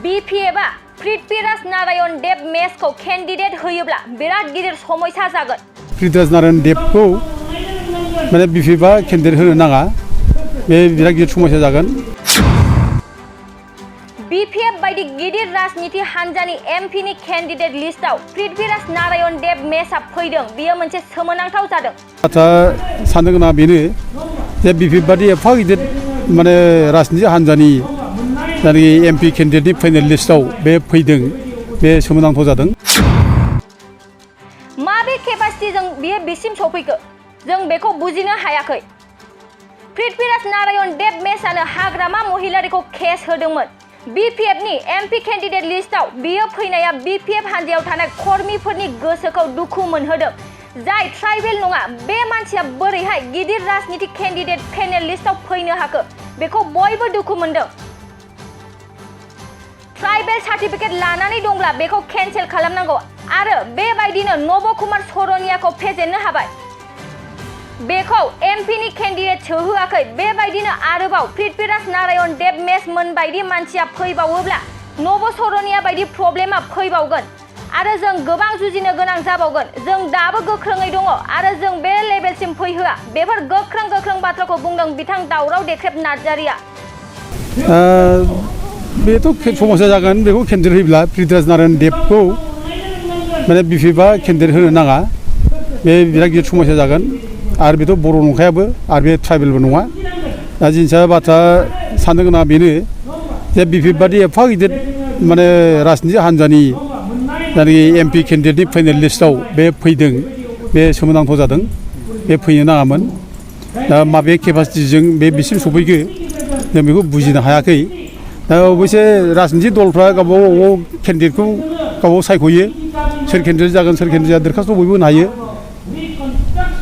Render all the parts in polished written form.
BPFआ पृथ्वीराज नारायण देव मेसखौ candidate होयोब्ला बिराद गिदिर समस्या जागोन। पृथ्वीराज नारायण देवखौ माने BPFआ केन्डिडेट होनो नाङा, बे बिराद गिदिर समस्या जागोन। BPF बायदि गिदिर राजनीति हान्जानि एमपिनि केन्डिडेट लिस्टआव पृथ्वीराज नारायण देव मेसआ फैदों, बियो मोनसे सोमोनांथाव जादों। बाथ्रा साननो गोनाङा बेनो जे BPF बादि एफा गिदिर माने राजनीति हान्जानि एमपि केन्डिडेटनि फैनाय लिस्टआव बे फैदों, बे सोमोनांथाव जादों। माबे केपासिटिजों बियो बिसिम सफैखो जों बेखौ बुजिनो हायाखै। पृथ्वीराज नारायण देव मेसआनो हाग्रामा महिलारिखौ केस होदोंमोन। BPFनि एमपि केन्डिडेट लिस्टआव बियो फैनाया BPF हान्जायाव थानाय कर्मीफोरनि गोसोखौ दुखु मोनहोदों। जाय ट्राइबेल नङा, बे मानसिया बोरैहाय गिदिर राजनीति केन्डिडेट पेनेल लिस्टआव फैनो हाखो, बेखौ बयबो दुखु मोनदों। ट्राइबेल सार्टिफिकेट लानानै दंब्ला बेखौ केन्सेल खालामनांगौ आरो बेबायदिनो नब कुमार सरनियाखौ फेजेननो हाबाय। बेखौ एमपिनि केन्डिडेट सोहोआखै। बेबायदिनो आरोबाव पृथ्वीराज नारायण देव मेस मोनबायदि मानसिया फैबावोब्ला नब सरनिया बायदि प्रब्लेमा फैबावगोन आरो जों गोबां जुजिनो गोनां जाबावगोन। जों दाबो गोख्रोङै दङ आरो जों बे लेभेलसिम फैहोआ। बेफोर गोख्रों बाथ्राखौ बुंदों बिथां दावराव देख्रेब नार्जारिया। बेथ' समस्या जागोन। बेखौ केन्डिडेट होयोब्ला पृथ्वीराज नारायण देवखौ माने BPFआ केन्डिडेट होनो नाङा, बे बिराद गिदिर समस्या जागोन। आरो बेथ' बर' नंखायाबो आरो बे ट्राइबेलबो नङा। दा जिनिसा बाथ्रा साननो गोनाङा बेनो जे BPF बादि एफा गिदिर माने राजनीति हान्जानि एमपि केन्डिडेटनि फैनाय लिस्टआव बे फैदों, बे सोमोनांथाव जादों। बे फैनो नाङामोन। दा माबे केपासिटिजों बे बिसिम सफैखो जों बेखौ बुजिनो हायाखै। दा अबयसे राजनीति दलफ्रा गावबागाव केन्डिडेटखौ गावबागाव सायख'यो, सोर केन्डिडेट जागोन सोर केन्डिडेट जाया दरखास्त बयबो होनो हायो,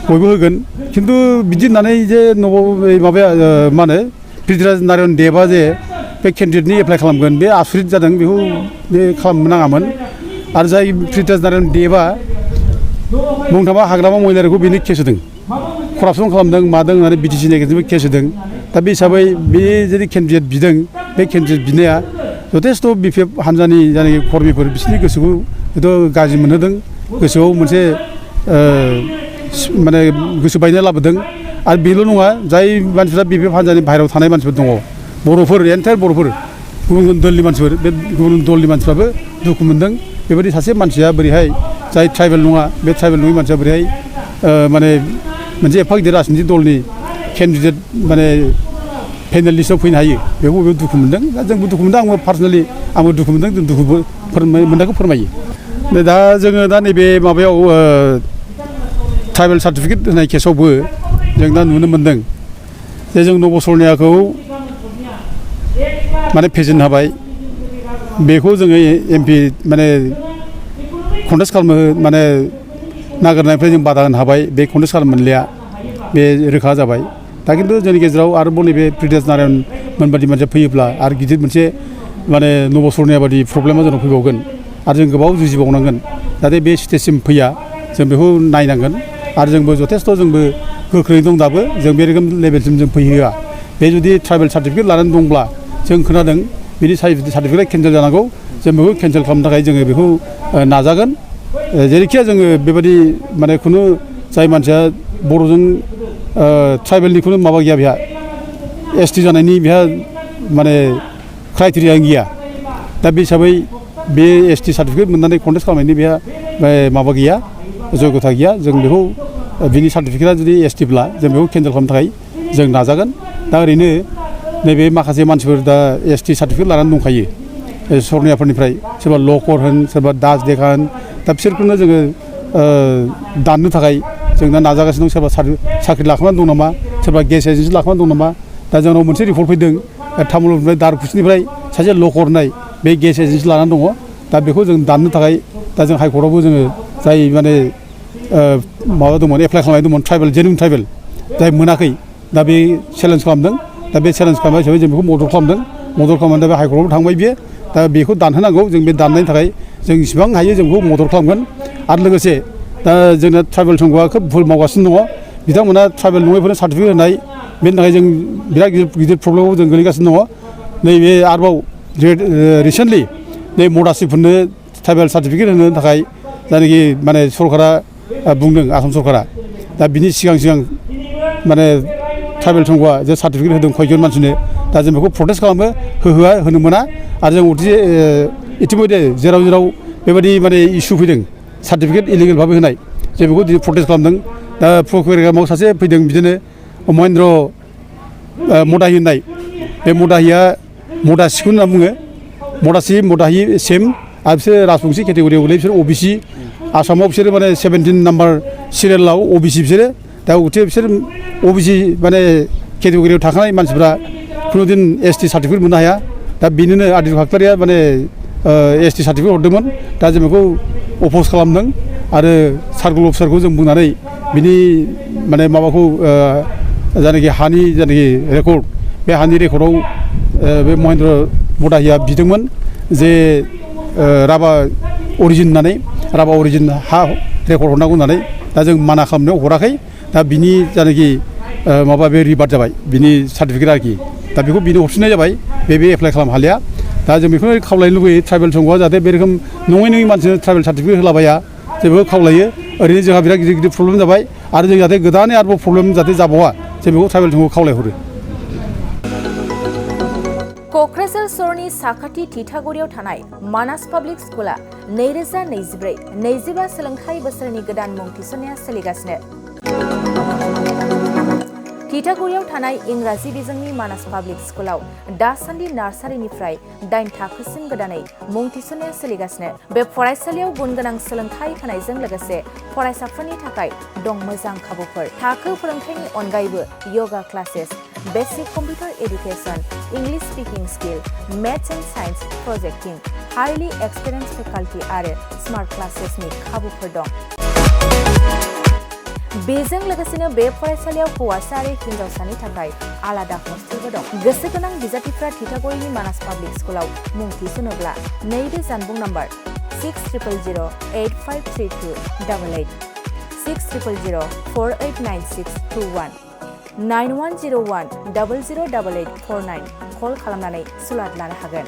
बयबो होगोन। खिन्थु बिदि होननानै जे माबाया मा होनो पृथ्वीराज नारायण देवआ जे बे केन्डिडेटनि एप्लाइ खालामगोन, बे आसुरित जादों। बेखौ बे खालामनो नाङामोन। आरो जाय पृथ्वीराज नारायण देवआ बुंनो थाङोबा हाग्रामा महिलारिखौ बेनो केस होदों, करापसन खालामदों मादों होननानै BTC नेगेटिभबो केस होदों। दा बे हिसाबै बे जुदि केन्डिडेट बिदों, बे केन्डिडेट बिनाया जथेस्थ' BPF हान्जानि जायनाखि कर्मीफोर बिसोरनि गोसोखौ हयथ' गाज्रि मोनहोदों, गोसोआव मोनसे माने गोसो बायनाय लाबोदों। आरो बेल' नङा, जाय मानसिफ्रा BPF हान्जानि बाहेरायाव थानाय मानसिफोर दङ, बर'फोर एन्टायार बर'फोर, गुबुन दलनि मानसिफोर, बे गुबुन दलनि मानसिफ्राबो दुखु मोनदों। बेबायदि सासे मानसिया बोरैहाय जाय ट्राइबेल नङा, बे ट्राइबेल नङि मानसिया बोरैहाय माने मोनसे एफा गिदिर राजनीति दलनि केन्डिडेट माने पेनेल लिस्टआव फैनो हायो, बेखौ बयबो दुखु मोनदों। दा जोंबो दुखु मोनदों, आंबो पार्सनेलि आंबो दुखु मोनदों। जों दुखु मोननायखौ फोरमायो। दा जोङो दा नैबे माबायाव ट्राइबेल सार्टिफिकेट होनाय केसावबो जों दा नुनो मोनदों जे जों नब सरनियाखौ माने फेजेननो हाबाय। बेखौ जोङो एमपि माने कन्टेस्ट खालामनो माने नागिरनायनिफ्राय जों बादा होनो हाबाय। बे कन्टेस्ट खालामनो मोनलिया, बे रोखा जाबाय। दा खिन्थु जोंनि गेजेराव आरोबाव नैबे पृथ्वीराज नारायण मोनबादि मानसिया फैयोब्ला आरो गिदिर मोनसे माने नब सरनिया बादि प्रब्लेमा जोंनाव फैबावगोन आरो जों गोबाव जुजिबावनांगोन। जाहाथे बे स्टेजसिम फैया, जों बेखौ नायनांगोन। आरो जोंबो जथेस्थ' जोंबो गोख्रोङै दं दाबो। जों बे रोखोम लेभेलसिम जों फैहोआ। बे जुदि ट्राइबेल सार्टिफिकेट लानानै दंब्ला जों खोनादों बिनि सार्टिफिकेट केन्सेल जानांगौ। जों बेखौ केन्सेल खालामनो थाखाय जोङो बेखौ नाजागोन। जेरैखिया जोङो बेबायदि माने खुनु जाय मानसिया बर'जों ट्राइबेलनि खुनु माबा गैया, बेहा ST जानायनि बेहा माने क्राइटेरिया गैया। दा बे हिसाबै बे ST सार्टिफिकेट मोननानै कन्टेस्ट खालामनायनि बेहा माबा गैया, जयगथा गैया। जों बेखौ बिनि सार्टिफिकेटआ जुदि STब्ला जों बेखौ केन्सेल खालामनो थाखाय जों नाजागोन। दा ओरैनो नैबे माखासे मानसिफोर दा ST सार्टिफिकेट लानानै दंखायो सरनियाफोरनिफ्राय, सोरबा लकर होन, सोरबा दास देखा होन। दा बिसोरखौनो जोङो दाननो थाखाय जों दा नाजागासिनो दं। सोरबा साख्रि लाखोनानै दं नामा, सोरबा गेस एजेन्सि लाखोनानै दं नामा। दा जोंनाव मोनसे रिपर्ट फैदों तामुलपुरनिफ्राय दारखुसिनिफ्राय सासे लकर होननाय बे गेस एजेन्सि लानानै दङ। दा बेखौ जों दाननो थाखाय दा जों हाइकर्टआवबो जोङो जाय माने माबा दंमोन, एप्लाइ खालामनाय दंमोन, ट्राइबेल जेनुइन ट्राइबेल जाय मोनाखै, दा बे चेलेन्ज खालामदों। दा बे चेलेन्ज खालामनाय हिसाबै जों बेखौ मदद खालामदों। मदद खालामनानै दा बे हाइकर्टआवबो थांबाय बियो। दा बेखौ दानहोनांगौ। जों बे दाननायनि थाखाय जों इसिबां हायो जों बेखौ मदद खालामगोन। आरो लोगोसे दा जोंना ट्राइबेल संघआ खोब भुल मावगासिनो दङ। बिथांमोना ट्राइबेल नङैफोरनो सार्टिफिकेट होनाय, बेनि थाखाय जों बिराद गिदिर प्रब्लेमाव जों गोलैगासिनो दङ। नैबे आरोबाव रिसेन्टलि नै मदासिफोरनो ट्राइबेल सार्टिफिकेट होनो थाखाय जायनाखि माने सरकारा बुंदों आसाम सरकारा दा बिनि सिगां माने ट्राइबेल संघआ जे सार्टिफिकेट होदों कयजन मानसिनो दा जों बेखौ प्रटेस्ट खालामो होहोआ होनो मोना आरो जों इतिमध्य जेराव बेबायदि माने इसु फैदों सार्टिफिकेट इलिगेल भाबै होनाय जों बेखौ दिनै प्रटेस्ट खालामदों दा प्रकुरियामाव सासे फैदों बिदिनो महेन्द्र मदाहि होननाय बे मदाहिया मदासिखौ होनना बुङो मदासि मदाहि सेम आरो बिसोर राजबंसि केटेगरियाव गोलैयो बिसोर अबिसि आसामाव बिसोरो माने 17 नाम्बार सिरियालाव अबिसि बिसोरो दा बिसोर अबिसि माने केटेगरियाव थाखानाय मानसिफ्रा खुनुदिन एसटि सार्टिफिकेट मोननो हाया दा बेनिनो आदिल फाखलारिया माने एसटि सार्टिफिकेट हरदोंमोन दा जों बेखौ अपज खालामदों आरो सार्कल अफिसारखौ जों बुंनानै बिनि माने माबाखौ जायनाखि हानि जायनाखि रेकर्ड बे हानि रेकर्डआव बे महेन्द्र मदाहिया बिदोंमोन जे राभा अरिजिन होननानै राभा अरिजिन हा रेकर्ड हरनांगौ होननानै दा जों माना खालामनायाव हराखै दा बिनि जायनाखि माबा बे रिभार्ट जाबाय बिनि सार्टिफिकेट आरोखि दा बेखौ बिनो हरफिननाय जाबाय बे एप्लाइ खालामनो हालिया दा जों बेखौनो खावलायनो लुबैयो ट्राइबेल संघआ जाहाथे बे रोखोम नङै मानसिनो ट्राइबेल सार्टिफिकेट होलाबाया जों बेखौ खावलायो ओरैनो जोंहा बिराद गिदिर प्रब्लेम जाबाय आरो जों जाहाथे गोदानै आरोबाव प्रब्लेम जाहाथे जाबावा जों बेखौ ट्राइबेल संघखौ खावलायहरो क'क्राझार सहरनि साखाथि थिथागुरियाव थानाय मानास पाब्लिक स्कुला 2024-25 सोलोंथाइ बोसोरनि गोदान मुं थिसननाया सोलिगासिनो। थिथागुरियाव थानाय इंराजि बिजोंनि मानास पाब्लिक स्कुलाव दासान्दि नार्सारिनिफ्राय 8 थाखोसिम गोदानै मुं थिसननाया सोलिगासिनो। बे फरायसालियाव गुनगोनां सोलोंथाइ होनायजों लोगोसे फरायसाफोरनि थाखाय दं मोजां खाबुफोर। थाखो फोरोंथायनि अनगायैबो yoga classes, basic computer education, English speaking skill, maths and science projecting, highly experience faculty आरो स्मार्ट क्लासेसनि खाबुफोर दं। बेजों लोगोसेनो बे फरायसालियाव हौवासा आरो हिन्जावसानि थाखाय आलादा हस्टेलबो दं। गोसो गोनां बिजाथिफ्रा थिथागुरिनि मानास पाब्लिक स्कुलाव मुं थिसनोब्ला नैबे जानबुं नाम्बार 6000853288 6000489621 9101 008849 कल खालामनानै सुलाद लानो हागोन।